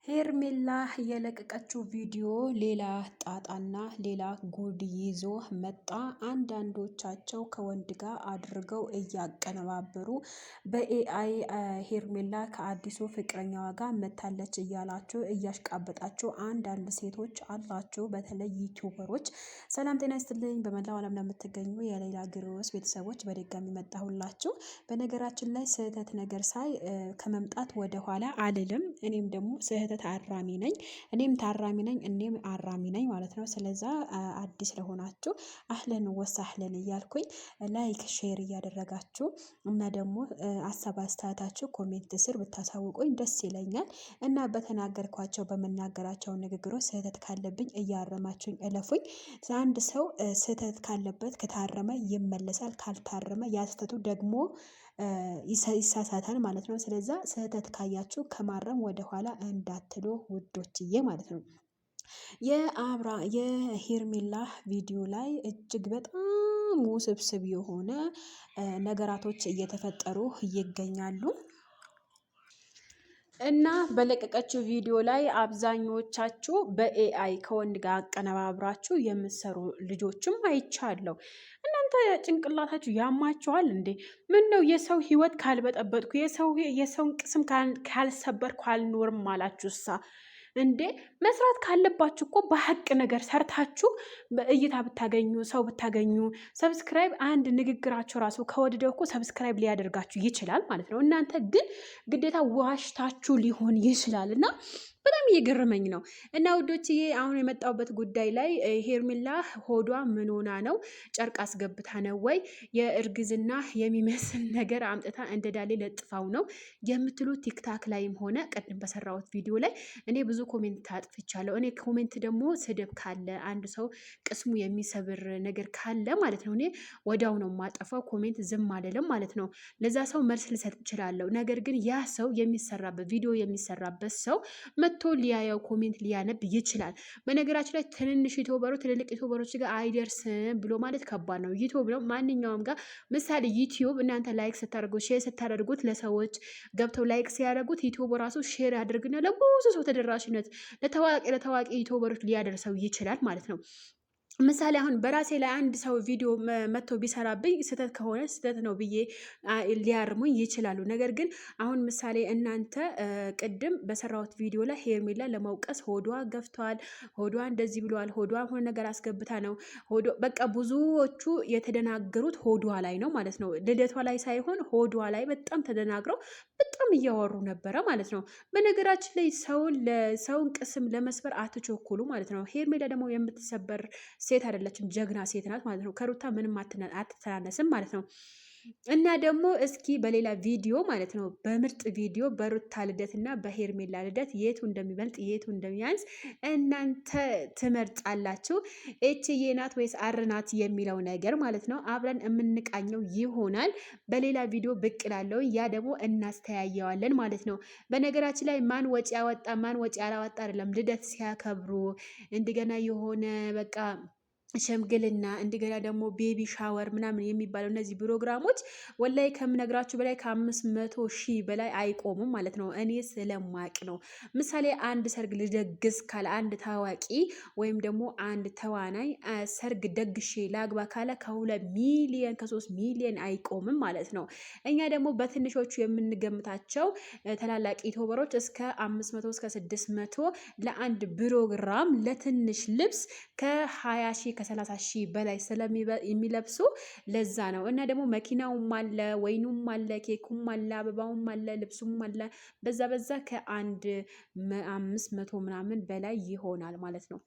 ሄርሜላ የለቀቀችው ቪዲዮ ሌላ ጣጣና ሌላ ጉድ ይዞ መጣ። አንዳንዶቻቸው ከወንድ ጋር አድርገው እያቀነባበሩ በ AI ሄርሜላ ከአዲሱ ፍቅረኛዋ ጋር መታለች እያላችሁ እያሽቃበጣችሁ አንዳንድ ሴቶች አላችሁ፣ በተለይ ዩቲዩበሮች። ሰላም ጤና ይስጥልኝ። በመላው ዓለም ለምትገኙ የሌላ ግሮስ ቤተሰቦች በድጋሚ መጣሁላችሁ። በነገራችን ላይ ስህተት ነገር ሳይ ከመምጣት ወደኋላ አልልም። እኔም ደግሞ ስህተት አራሚ ነኝ፣ እኔም ታራሚ ነኝ፣ እኔም አራሚ ነኝ ማለት ነው። ስለዛ አዲስ ለሆናችሁ أهلا وسهلا እያልኩኝ like share እያደረጋችሁ እና ደግሞ ሀሳብ አስተያየታችሁ comment ስር ብታሳውቁኝ ደስ ይለኛል። እና በተናገርኳቸው በመናገራቸው ንግግሮች ስህተት ካለብኝ እያረማችሁኝ እለፉኝ። አንድ ሰው ስህተት ካለበት ከታረመ ይመለሳል፣ ካልታረመ ያ ስህተቱ ደግሞ ይሳሳታል ማለት ነው። ስለዛ ስህተት ካያችሁ ከማረም ወደኋላ እንዳትሉ ውዶችዬ ማለት ነው። የአብራ የሄርሜላ ቪዲዮ ላይ እጅግ በጣም ውስብስብ የሆነ ነገራቶች እየተፈጠሩ ይገኛሉ። እና በለቀቀችው ቪዲዮ ላይ አብዛኞቻችሁ በ AI ከወንድ ጋር አቀነባብራችሁ የምትሰሩ ልጆችም አይቻለሁ። እናንተ ጭንቅላታችሁ ያማችኋል እንዴ? ምን ነው የሰው ህይወት ካልበጠበጥኩ የሰውን ቅስም ካልሰበርኩ አልኖርም አላችሁሳ? እንዴ መስራት ካለባችሁ እኮ በሀቅ ነገር ሰርታችሁ በእይታ ብታገኙ ሰው ብታገኙ subscribe፣ አንድ ንግግራችሁ ራሱ ከወደደው እኮ subscribe ሊያደርጋችሁ ይችላል ማለት ነው። እናንተ ግን ግዴታ ዋሽታችሁ ሊሆን ይችላል እና በጣም እየገረመኝ ነው። እና ውዶችዬ አሁን የመጣሁበት ጉዳይ ላይ ሄርሜላ ሆዷ ምን ሆና ነው? ጨርቅ አስገብታ ነው ወይ የእርግዝና የሚመስል ነገር አምጥታ እንደ ዳሌ ለጥፋው ነው የምትሉ ቲክታክ ላይም ሆነ ቅድም በሰራሁት ቪዲዮ ላይ እኔ ብዙ comment አጥፍቻለሁ። እኔ comment ደግሞ ስድብ ካለ አንድ ሰው ቅስሙ የሚሰብር ነገር ካለ ማለት ነው እኔ ወዲያው ነው የማጠፋው። comment ዝም አልልም ማለት ነው። ለዛ ሰው መልስ ልሰጥ እችላለሁ። ነገር ግን ያ ሰው የሚሰራበት ቪዲዮ የሚሰራበት ሰው መጥቶ ሊያየው comment ሊያነብ ይችላል። በነገራችን ላይ ትንንሽ ዩቲዩበሮች ትልልቅ ዩቲዩበሮች ጋር አይደርስም ብሎ ማለት ከባድ ነው። ዩቲዩብ ነው ማንኛውም ጋር ምሳሌ ዩቲዩብ እናንተ like ስታደርጉት share ስታደርጉት ለሰዎች ገብተው like ሲያደርጉት ዩቲዩብ ራሱ share ያደርግና ለብዙ ሰው ተደራሽነት ለታዋቂ ለታዋቂ ዩቲዩበሮች ሊያደርሰው ይችላል ማለት ነው። ምሳሌ አሁን በራሴ ላይ አንድ ሰው ቪዲዮ መጥቶ ቢሰራብኝ ስህተት ከሆነ ስህተት ነው ብዬ ሊያርሙኝ ይችላሉ። ነገር ግን አሁን ምሳሌ እናንተ ቅድም በሰራሁት ቪዲዮ ላይ ሄርሜላ ለመውቀስ ሆዷ ገፍተዋል፣ ሆዷ እንደዚህ ብለዋል፣ ሆዷ ሆነ ነገር አስገብታ ነው ሆዷ በቃ ብዙዎቹ የተደናገሩት ሆዷ ላይ ነው ማለት ነው። ልደቷ ላይ ሳይሆን ሆዷ ላይ በጣም ተደናግረው በጣም እያወሩ ነበረ ማለት ነው። በነገራችን ላይ ሰውን ለሰውን ቅስም ለመስበር አትቸኩሉ ማለት ነው። ሄርሜላ ደግሞ የምትሰበር ሴት አይደለችም፣ ጀግና ሴት ናት ማለት ነው። ከሩታ ምንም አትተናነስም ማለት ነው። እና ደግሞ እስኪ በሌላ ቪዲዮ ማለት ነው በምርጥ ቪዲዮ በሩታ ልደት እና በሄርሜላ ልደት የቱ እንደሚበልጥ የቱ እንደሚያንስ እናንተ ትመርጣላችሁ። H ናት ወይስ R ናት የሚለው ነገር ማለት ነው አብረን የምንቃኘው ይሆናል። በሌላ ቪዲዮ ብቅ እላለሁ። ያ ደግሞ እናስተያየዋለን ማለት ነው። በነገራችን ላይ ማን ወጪ ያወጣ ማን ወጪ ያላወጣ አይደለም። ልደት ሲያከብሩ እንደገና የሆነ በቃ ሽምግልና እንደገና ደግሞ baby shower ምናምን የሚባለው እነዚህ ፕሮግራሞች ወላሂ ከምነግራችሁ በላይ ከ500,000 በላይ አይቆሙም ማለት ነው። እኔ ስለማቅ ነው። ምሳሌ አንድ ሰርግ ልደግስ ካለ አንድ ታዋቂ ወይም ደግሞ አንድ ተዋናይ ሰርግ ደግሼ ላግባ ካለ ከ2 ሚሊየን ከ3 ሚሊየን አይቆምም ማለት ነው። እኛ ደግሞ በትንሾቹ የምንገምታቸው ታላላቅ ዩቲዩበሮች እስከ 500 እስከ 600 ለአንድ ፕሮግራም ለትንሽ ልብስ ከ20 ሺህ ከ30 ሺህ በላይ ስለሚለብሱ ለዛ ነው። እና ደግሞ መኪናውም አለ፣ ወይኑም አለ፣ ኬኩም አለ፣ አበባውም አለ፣ ልብሱም አለ። በዛ በዛ ከአንድ 500 ምናምን በላይ ይሆናል ማለት ነው።